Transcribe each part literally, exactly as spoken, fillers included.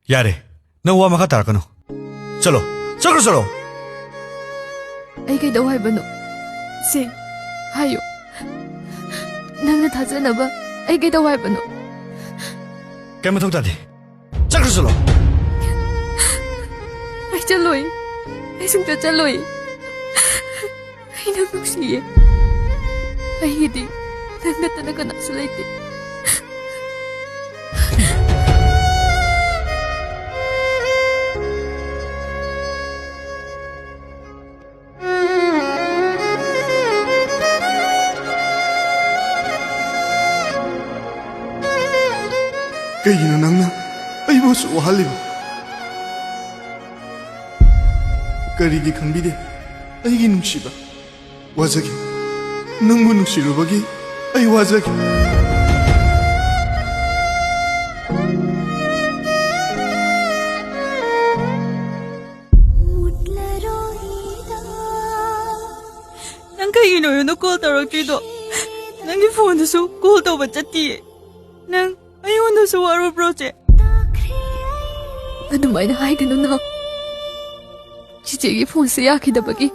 ꯌꯥꯔꯦ, ꯅꯪ ꯋꯥ ꯃꯈꯥ ꯇꯥꯔꯛꯀꯅꯨ꯫ ꯆꯠꯂꯣ, ꯆꯠꯈ꯭ꯔꯣ, ꯆꯠꯂꯣ꯫ ꯑꯩ ꯀꯩꯗꯧ ꯍꯥꯏꯕꯅꯣ? ꯁꯦ, ꯍꯥꯏꯌꯨ꯫ ꯅꯪꯅ ꯊꯥꯖꯅꯕ ꯑꯩ ꯀꯩꯗꯧ ꯍꯥꯏꯕꯅꯣ? ꯀꯩ ꯃꯊꯧ ꯇꯥꯗꯦ꯫ ꯆꯠꯈ꯭ꯔꯣ, ꯆꯠꯂꯣ꯫ ꯑꯩ ꯆꯠꯂꯣꯏ꯫ ꯑꯩ ꯁꯨꯡꯆꯠ ꯆꯠꯂꯣꯏ꯫ ꯑꯩ ꯅꯪ ꯅꯨꯡꯁꯤꯌꯦ꯫ ꯑꯩꯒꯤꯗꯤ ꯅꯪ ꯅꯠꯇꯅ ꯀꯅꯥꯁꯨ ꯂꯩꯇꯦ꯫ ꯀꯩꯒꯤꯅꯣ ꯅꯪꯅ ꯑꯩꯕꯨ ꯑꯁꯨꯛ ꯋꯥꯍꯜꯂꯤꯕ? ꯀꯔꯤꯒꯤ ꯈꯪꯕꯤꯗꯦ ꯑꯩꯒꯤ ꯅꯨꯡꯁꯤꯕ? ꯋꯥꯖꯒꯦ꯫ ꯅꯪꯕꯨ ꯅꯨꯡꯁꯤꯔꯨꯕꯒꯤ ꯑꯩ ꯋꯥꯖꯒꯦ꯫ ꯅꯪ ꯀꯩꯒꯤꯅꯣ ꯑꯩꯉꯣꯟꯗ ꯀꯣꯜ ꯇꯧꯔꯛꯇ꯭ꯔꯤꯗꯣ? ꯅꯪꯒꯤ ꯐꯣꯟꯗꯨꯁꯨ ꯀꯣꯜ ꯇꯧꯕ ꯆꯠꯇꯤꯌꯦ꯫ ꯅꯪ ꯑꯩꯉꯣꯟꯗꯁꯨ ꯋꯥꯔꯨꯕ꯭ꯔꯣ, ꯆꯦ? ꯑꯗꯨꯃꯥꯏꯅ ꯍꯥꯏꯒꯅꯨ, ꯅꯥꯎ꯫ ꯆꯤꯆꯦꯒꯤ ꯐꯣꯟꯁꯦ ꯌꯥꯈꯤꯗꯕꯒꯤ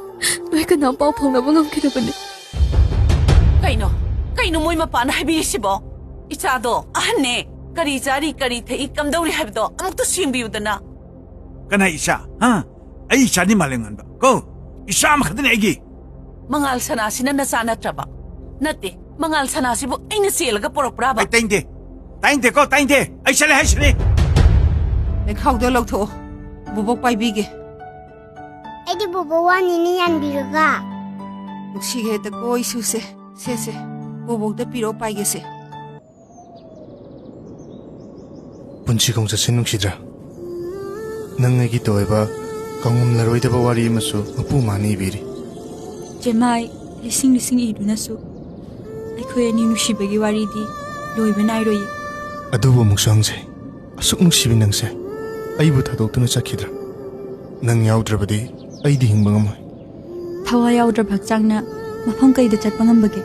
ꯅꯣꯏ ꯀꯅꯥꯝ ꯄꯥꯎ ꯐꯥꯎꯅꯕ ꯉꯝꯈꯤꯗꯕꯅꯦ꯫ ꯀꯩꯅꯣ? ꯀꯩꯅꯣ ꯃꯣꯏ ꯃꯄꯥꯅ ꯍꯥꯏꯕꯤꯔꯤꯁꯤꯕꯣ? ꯏꯆꯥꯗꯣ ꯑꯍꯟꯅꯦ꯫ ꯀꯔꯤ ꯆꯥꯔꯤ, ꯀꯔꯤ ꯊꯛꯏ, ꯀꯝꯗꯧꯔꯤ ꯍꯥꯏꯕꯗꯣ ꯑꯃꯨꯛꯇ ꯁꯦꯡꯕꯤꯌꯨꯗꯅ꯫ ꯀꯅꯥ ꯏꯆꯥ? ꯍꯥ? ꯑꯩ ꯏꯆꯥꯗꯤ ꯃꯥꯂꯦꯝꯉꯥꯟꯕ ꯀꯣ꯫ ꯏꯆꯥ ꯑꯃꯈꯛꯇꯅꯦ ꯑꯩꯒꯤ꯫ ꯃꯉꯥꯜ ꯁꯅꯥꯁꯤꯅ ꯅꯆꯥ ꯅꯠꯇ꯭ꯔꯕ? ꯅꯠꯇꯦ, ꯃꯉꯥꯜ ꯁꯅꯥꯁꯤꯕꯨ ꯑꯩꯅ ꯆꯦꯜꯂꯒ ꯄꯣꯔꯛꯄ꯭ꯔꯥꯕ? ꯑꯩ ꯇꯥꯏꯅꯤꯡꯗꯦ, ꯇꯥꯏꯅꯤꯡꯗꯦꯀꯣ, ꯇꯥꯏꯅꯤꯡꯗꯦ꯫ ꯑꯩ ꯆꯠꯂꯦ ꯍꯥꯏꯁꯤꯅꯤ꯫ ꯂꯩꯈꯥꯎꯗꯣ ꯂꯧꯊꯣꯛꯑꯣ, ꯕꯣꯕꯣꯛ ꯄꯥꯏꯕꯤꯒꯦ꯫ ꯑꯩꯗꯤ ꯕꯣꯕꯣꯛ ꯋꯥꯅꯤꯅꯦ ꯌꯥꯟꯕꯤꯔꯒ꯫ ꯅꯨꯡꯁꯤꯈ꯭ꯔꯦꯗꯀꯣ ꯏꯁꯨꯁꯦ꯫ ꯁꯦ, ꯁꯦ, ꯕꯣꯕꯣꯛꯇ ꯄꯤꯔꯛꯑꯣ, ꯄꯥꯏꯒꯦꯁꯦ꯫ ꯄꯨꯟꯁꯤ ꯈꯣꯡꯆꯠꯁꯦ ꯅꯨꯡꯁꯤꯗ꯭ꯔꯥ? ꯅꯪ ꯑꯩꯒꯤ ꯇꯣꯏꯕ ꯀꯥꯎꯉꯝꯂꯔꯣꯏꯗꯕ ꯋꯥꯔꯤ ꯑꯃꯁꯨ ꯃꯄꯨ ꯃꯥꯅ ꯏꯕꯤꯔꯤ꯫ ꯆꯦꯃꯥꯏ ꯂꯤꯁꯤꯡ ꯂꯤꯁꯤꯡ ꯏꯗꯨꯅꯁꯨ ꯑꯩꯈꯣꯏ ꯑꯅꯤ ꯅꯨꯡꯁꯤꯕꯒꯤ ꯋꯥꯔꯤꯗꯤ ꯂꯣꯏꯕ ꯅꯥꯏꯔꯣꯏꯌꯦ꯫ ꯑꯗꯨꯕꯨ ꯑꯃꯨꯛꯁꯨ ꯍꯪꯖꯩ, ꯑꯁꯨꯛ ꯅꯨꯡꯁꯤꯕꯤ ꯅꯪꯁꯦ ꯑꯩꯕꯨ ꯊꯥꯗꯣꯛꯇꯨꯅ ꯆꯠꯈꯤꯗ꯭ꯔꯥ? ꯅꯪ ꯌꯥꯎꯗ꯭ꯔꯕꯗꯤ ꯑꯩꯗꯤ ꯍꯤꯡꯕ ꯉꯝꯃꯣꯏ꯫ ꯊꯋꯥꯏ ꯌꯥꯎꯗ꯭ꯔꯕ ꯍꯛꯆꯥꯡꯅ ꯃꯐꯝ ꯀꯩꯗ ꯆꯠꯄ ꯉꯝꯕꯒꯦ?